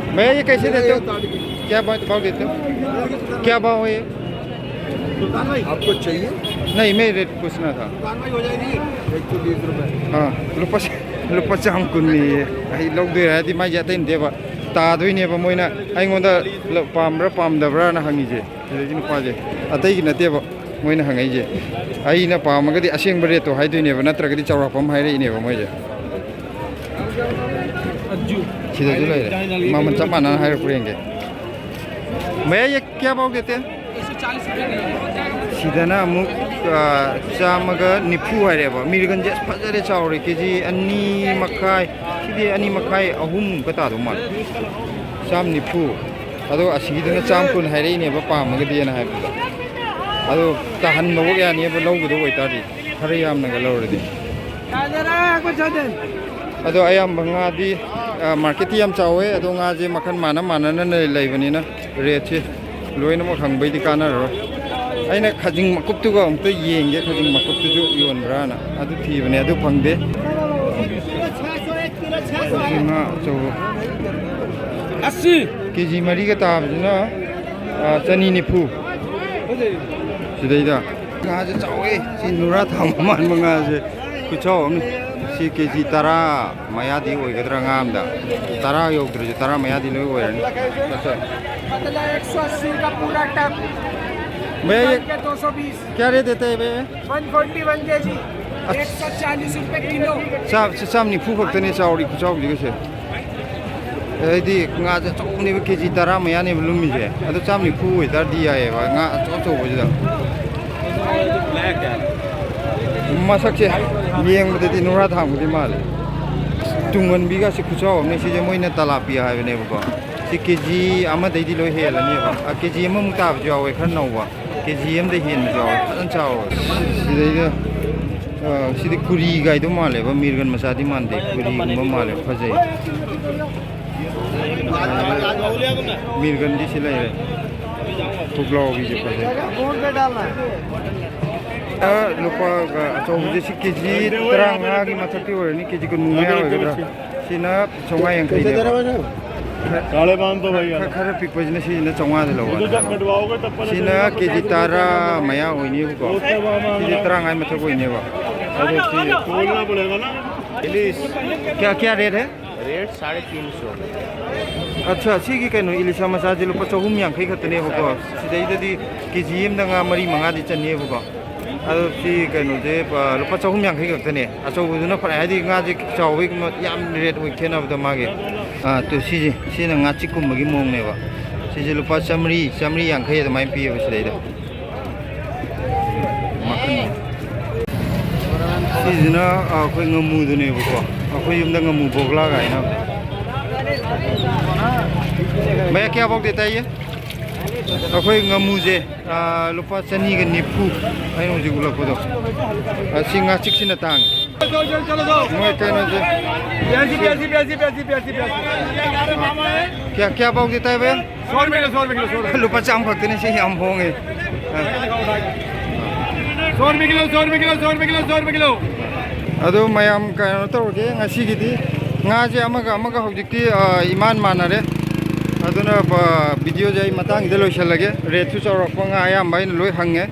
भैया, ये कैसे देते हो? क्या भाव, भाव देते हो? क्या भाव है ये? आपको चाहिए? नहीं, मैं रेट पूछना था। एक सौ बीस रुपये। हाँ, ꯂꯨꯄꯥ, ꯂꯨꯄꯥ ꯆꯥꯝ ꯀꯨꯟꯅꯤꯌꯦ꯫ ꯑꯩ ꯂꯧꯗꯣꯏꯔꯥ ꯍꯥꯏꯗꯤ ꯃꯥꯏꯁꯦ ꯑꯇꯩ ꯅꯠꯇꯦꯕ꯫ ꯇꯥꯗꯣꯏꯅꯦꯕ ꯃꯣꯏꯅ ꯑꯩꯉꯣꯟꯗ ꯂ-, ꯄꯥꯝꯕ꯭ꯔꯥ ꯄꯥꯝꯗꯕ꯭ꯔꯥꯅ ꯍꯪꯉꯤꯁꯦ꯫ ꯁꯤꯗꯒꯤ ꯅꯨꯄꯥꯁꯦ ꯑꯇꯩꯒꯤ ꯅꯠꯇꯦꯕ ꯃꯣꯏꯅ ꯍꯪꯉꯛꯏꯁꯦ꯫ ꯑꯩꯅ ꯄꯥꯝꯃꯒꯗꯤ ꯑꯁꯦꯡꯕ ꯔꯦꯠꯇꯣ ꯍꯥꯏꯗꯣꯏꯅꯦꯕ, ꯅꯠꯇ꯭ꯔꯒꯗꯤ ꯆꯥꯎꯔꯥꯛꯄ ꯑꯃ ꯍꯥꯏꯔꯛꯏꯅꯦꯕ ꯃꯣꯏꯁꯦ꯫ ꯁꯤꯗꯁꯨ ꯂꯩꯔꯦ꯫ ꯃꯃꯜ ꯆꯞ ꯃꯥꯟꯅꯅ ꯍꯥꯏꯔꯛꯄ꯭ꯔꯥ ꯌꯦꯡꯒꯦ꯫ भैया, ये क्या भाव देते हैं? ꯁꯤꯗꯅ ꯑꯃꯨꯛ, ꯑ, ꯆꯥꯝꯃꯒ ꯅꯤꯐꯨ ꯍꯥꯏꯔꯦꯕ꯫ ꯃꯤꯔꯒꯟꯁꯦ ꯑꯁ ꯐꯖꯔꯦ, ꯆꯥꯎꯔꯦ꯫ ꯀꯦ ꯖꯤ ꯑꯅꯤ ꯃꯈꯥꯏ, ꯁꯤꯗꯤ ꯑꯅꯤ ꯃꯈꯥꯏ, ꯑꯍꯨꯝꯃꯨꯛꯀ ꯇꯥꯗꯧ ꯃꯥꯜꯂꯦ꯫ ꯆꯥꯝ ꯅꯤꯐꯨ꯫ ꯑꯗꯣ ꯑꯁꯤꯒꯤꯗꯨꯅ ꯆꯥꯝ ꯀꯨꯟ ꯍꯥꯏꯔꯛꯏꯅꯦꯕ, ꯄꯥꯝꯃꯒꯗꯤꯅ ꯍꯥꯏꯕꯗꯨꯗ꯫ ꯑꯗꯣ ꯇꯥꯍꯟꯕꯐꯥꯎ ꯌꯥꯅꯤꯕ, ꯂꯧꯒꯗꯧꯕ ꯑꯣꯏꯇꯥꯔꯗꯤ, ꯈꯔ ꯌꯥꯝꯅꯒ ꯂꯧꯔꯗꯤ꯫ ꯑꯗꯣ ꯑꯌꯥꯝꯕ ꯉꯥꯗꯤ, ꯑ, ꯃꯥꯔꯀꯦꯠꯇꯤ ꯌꯥꯝ ꯆꯥꯎꯋꯦ, ꯑꯗꯣ ꯉꯥꯁꯦ ꯃꯈꯜ ꯃꯥꯟꯅ ꯃꯥꯟꯅꯅ ꯂꯩ-, ꯂꯩꯕꯅꯤꯅ ꯔꯦꯠꯁꯦ ꯂꯣꯏꯅꯃꯛ ꯍꯪꯕꯩꯗꯤ ꯀꯥꯟꯅꯔꯔꯣꯏ꯫ ꯑꯩꯅ ꯈꯖꯤꯡ ꯃꯀꯨꯞꯇꯨꯒ ꯑꯃꯨꯛꯇ ꯌꯦꯡꯒꯦ, ꯈꯖꯤꯡ ꯃꯀꯨꯞꯇꯨꯁꯨ ꯌꯣꯟꯕ꯭ꯔꯥꯅ꯫ ꯑꯗꯨ ꯊꯤꯕꯅꯦ, ꯑꯗꯨ ꯐꯪꯗꯦ꯫ ꯁꯤ ꯉꯥ ꯑꯆꯧꯕ꯫ ꯑꯁꯤ꯫ ꯀꯦ ꯖꯤ ꯃꯔꯤꯒ ꯇꯥꯕꯁꯤꯅ, ꯑ, ꯆꯅꯤ ꯅꯤꯐꯨ꯫ ꯁꯤꯗꯩꯗ ꯉꯥꯁꯦ ꯆꯥꯎꯋꯦ꯫ ꯁꯤ ꯅꯨꯔꯥ ꯊꯥꯡꯕ ꯃꯥꯟꯕ ꯉꯥꯁꯦ ꯈꯨꯆꯥꯎ ꯑꯃꯅꯤ꯫ ꯁꯤ ꯀꯦ ꯖꯤ ꯇꯔꯥ ꯃꯌꯥꯗꯤ ꯑꯣꯏꯒꯗ꯭ꯔꯥ, ꯉꯥ ꯑꯃꯗ꯫ ꯇꯔꯥ ꯌꯧꯗ꯭ꯔꯁꯨ ꯇꯔꯥ ꯃꯌꯥꯗꯤ ꯂꯣꯏ ꯑꯣꯏꯔꯅꯤ꯫ ꯀꯇꯂꯥ एक सौ अस्सी का पूरा टब। भैया, ये टब के दो सौ बीस। क्या रेट देते हैं भैया? One forty one KG. एक सौ चालीस रुपए किलो। ꯆꯥ-, ꯆꯥꯝ ꯅꯤꯐꯨ ꯈꯛꯇꯅꯦ ꯆꯥꯎꯔꯤ ꯈꯨꯆꯥꯎꯁꯤꯒꯁꯦ꯫ ꯍꯥꯏꯗꯤ ꯉꯥꯁꯦ ꯑꯆꯧꯕꯅꯦꯕ, ꯀꯦ ꯖꯤ ꯇꯔꯥ ꯃꯌꯥꯅꯦꯕ ꯂꯨꯝꯃꯤꯁꯦ꯫ ꯑꯗꯣ ꯆꯥꯝ ꯅꯤꯐꯨ ꯑꯣꯏꯇꯥꯔꯗꯤ ꯌꯥꯏꯑꯕ, ꯉꯥ ꯑꯆꯧ ꯑꯆꯧꯕꯁꯤꯗ꯫ ꯃꯁꯛꯁꯦ ꯌꯦꯡꯕꯗꯗꯤ ꯅꯨꯔꯥ ꯊꯥꯡꯕꯗꯤ ꯃꯥꯜꯂꯦ꯫ ꯇꯨꯡꯍꯟꯕꯤꯒꯁꯦ ꯈꯨꯆꯥꯎ ꯑꯃꯅꯦ꯫ ꯁꯤꯁꯦ ꯃꯣꯏꯅ ꯇꯂꯥꯄꯤꯌꯥ ꯍꯥꯏꯕꯅꯦꯕꯀꯣ꯫ ꯁꯤ ꯀꯦ ꯖꯤ ꯑꯃꯗꯩꯗꯤ ꯂꯣꯏ ꯍꯦꯜꯂꯅꯦꯕ꯫ ꯑ, ꯀꯦ ꯖꯤ ꯑꯃꯃꯨꯛ ꯇꯥꯕꯁꯨ ꯌꯥꯎꯋꯦ, ꯈꯔ ꯅꯧꯕ꯫ ꯀꯦ ꯖꯤ ꯑꯃꯗꯩ ꯍꯦꯟꯕꯁꯨ ꯌꯥꯎꯋꯦ꯫ ꯐꯖꯅ ꯆꯥꯎꯋꯦ꯫ ꯁꯤꯗꯩꯗ, ꯑ, ꯁꯤꯗꯤ ꯀꯨꯔꯤꯒꯥꯏꯗꯣ ꯃꯥꯜꯂꯦꯕ, ꯃꯤꯔꯒꯟ ꯃꯆꯥꯗꯤ ꯃꯥꯟꯗꯦ, ꯀꯨꯔꯤꯒꯨꯝꯕ ꯃꯥꯜꯂꯦ, ꯐꯖꯩ꯫ ꯃꯤꯔꯒꯟꯗꯤ ꯁꯤ ꯂꯩꯔꯦ꯫ ꯄꯨꯛꯂꯥꯎꯕꯤꯁꯦ ꯐꯖꯩ꯫ ꯑ, ꯂꯨꯄꯥ, ꯑ, ꯑꯆꯧꯕꯁꯦ ꯁꯤ ꯀꯦ ꯖꯤ ꯇꯔꯥꯃꯉꯥꯒꯤ ꯃꯊꯛꯇꯤ ꯑꯣꯏꯔꯅꯤ, ꯀꯦ ꯖꯤ ꯀꯨꯟꯃꯨꯛ ꯃꯌꯥ ꯑꯣꯏꯒꯗ꯭ꯔꯥ? ꯁꯤꯅ ꯆꯥꯝꯃꯉꯥ ꯌꯥꯡꯈꯩꯅꯦꯕ꯫ साढ़े पाँच सौ भैया। ꯈꯔ, ꯈꯔ ꯄꯤꯛꯄꯁꯤꯅ ꯁꯤꯁꯤꯅ ꯆꯥꯝꯃꯉꯥꯗ ꯂꯧꯕ꯫ ꯁꯤꯅ ꯀꯦ ꯖꯤ ꯇꯔꯥ ꯃꯌꯥ ꯑꯣꯏꯅꯤꯕꯀꯣ꯫ ꯁꯤꯗꯤ ꯇꯔꯥꯃꯉꯥ ꯃꯊꯛ ꯑꯣꯏꯅꯦꯕ꯫ ꯑꯗꯣ ꯁꯤ खोलना पड़ेगा ना। क्या, क्या रेट है? रेट साढ़े तीन सौ। ꯑꯠꯆꯥ, ꯁꯤꯒꯤ ꯀꯩꯅꯣ ꯏꯂꯤꯁꯥ ꯃꯆꯥꯁꯦ ꯂꯨꯄꯥ ꯆꯍꯨꯝ ꯌꯥꯡꯈꯩ ꯈꯛꯇꯅꯦꯕꯀꯣ꯫ ꯁꯤꯗꯩꯗꯗꯤ ꯀꯦ ꯖꯤ ꯑꯃꯗ ꯉꯥ ꯃꯔꯤ ꯃꯉꯥꯗꯤ ꯆꯟꯅꯤꯕꯀꯣ꯫ ꯑꯗꯣ ꯁꯤ ꯀꯩꯅꯣꯁꯦ, ꯑ, ꯂꯨꯄꯥ ꯆꯍꯨꯝ ꯌꯥꯡꯈꯩ ꯈꯛꯇꯅꯦ꯫ ꯑꯆꯧꯕꯗꯨꯅ ꯐꯔꯦ, ꯍꯥꯏꯗꯤ ꯉꯥꯁꯦ ꯆꯥꯎꯕꯒꯤ ꯃ-, ꯌꯥꯝ ꯔꯦꯠ ꯑꯣꯏ ꯈꯦꯠꯅꯕꯗꯣ ꯃꯥꯒꯤ꯫ ꯑꯥ, ꯇꯨ, ꯁꯤꯁꯦ, ꯁꯤꯅ ꯉꯥꯆꯤꯛꯀꯨꯝꯕꯒꯤ ꯃꯑꯣꯡꯅꯦꯕ꯫ ꯁꯤꯁꯦ ꯂꯨꯄꯥ ꯆꯥꯝꯃꯔꯤ, ꯆꯥꯝꯃꯔꯤ ꯌꯥꯡꯈꯩ ꯑꯗꯨꯃꯥꯏꯅ ꯄꯤꯌꯦꯕ ꯁꯤꯗꯩꯗ꯫ ꯃꯈꯜ꯫ ꯁꯤꯁꯤꯅ, ꯑ, ꯑꯩꯈꯣꯏ ꯉꯥꯃꯨꯗꯨꯅꯦꯕꯀꯣ꯫ ꯑꯩꯈꯣꯏ ꯌꯨꯝꯗ ꯉꯥꯃꯨ ꯕꯣꯒ꯭ꯂꯥ ꯀꯥꯏꯅ꯫ भैया, क्या भाव देता है ये? ꯑꯩꯈꯣꯏ ꯉꯥꯃꯨꯁꯦ, ꯑ, ꯂꯨꯄꯥ ꯆꯅꯤꯒ ꯅꯤꯐꯨ ꯑꯩꯅ ꯍꯧꯖꯤꯛ ꯎꯠꯂꯛꯄꯗꯣ꯫ ꯑ, ꯁꯤ ꯉꯥꯆꯤꯛꯁꯤꯅ ꯇꯥꯡꯉꯤ꯫ ꯃꯣꯏ ꯀꯩꯅꯣꯁꯦ꯫ प्यासी, प्यासी, प्यासी, प्यासी, प्यासी, प्यासी। क्या, क्या भाव देता है भैया? सौ रुपये किलो, सौ रुपये किलो, सौ रुपये। ꯂꯨꯄꯥ ꯆꯥꯝꯃ ꯈꯛꯇꯅꯤ, ꯁꯤ ꯌꯥꯝ ꯍꯣꯡꯉꯦ꯫ ꯁꯣꯔ ꯃꯤꯒꯤꯂꯣ, ꯁꯣꯔ ꯃꯤꯒꯤꯂꯣ, ꯁꯣꯔ ꯃꯤꯒꯤꯂꯣ, ꯁꯣꯔ ꯃꯤꯒꯤꯂꯣ꯫ ꯑꯗꯣ ꯃꯌꯥꯝ ꯀꯩꯅꯣ ꯇꯧꯔꯒꯦ, ꯉꯁꯤꯒꯤꯗꯤ ꯉꯥꯁꯦ ꯑꯃꯒ ꯑꯃꯒ ꯍꯧꯖꯤꯛꯇꯤ, ꯑ, ꯏꯃꯥꯟ ꯃꯥꯟꯅꯔꯦ꯫ ꯑꯗꯨꯅ, ꯑ, ꯚꯤꯗꯤꯑꯣꯁꯦ ꯑꯩ ꯃꯇꯥꯡꯁꯤꯗ ꯂꯣꯏꯁꯤꯜꯂꯒꯦ꯫ ꯔꯦꯠꯁꯨ ꯆꯥꯎꯔꯥꯛꯄ ꯉꯥ ꯑꯌꯥꯝꯕ ꯑꯩꯅ ꯂꯣꯏ ꯍꯪꯉꯦ꯫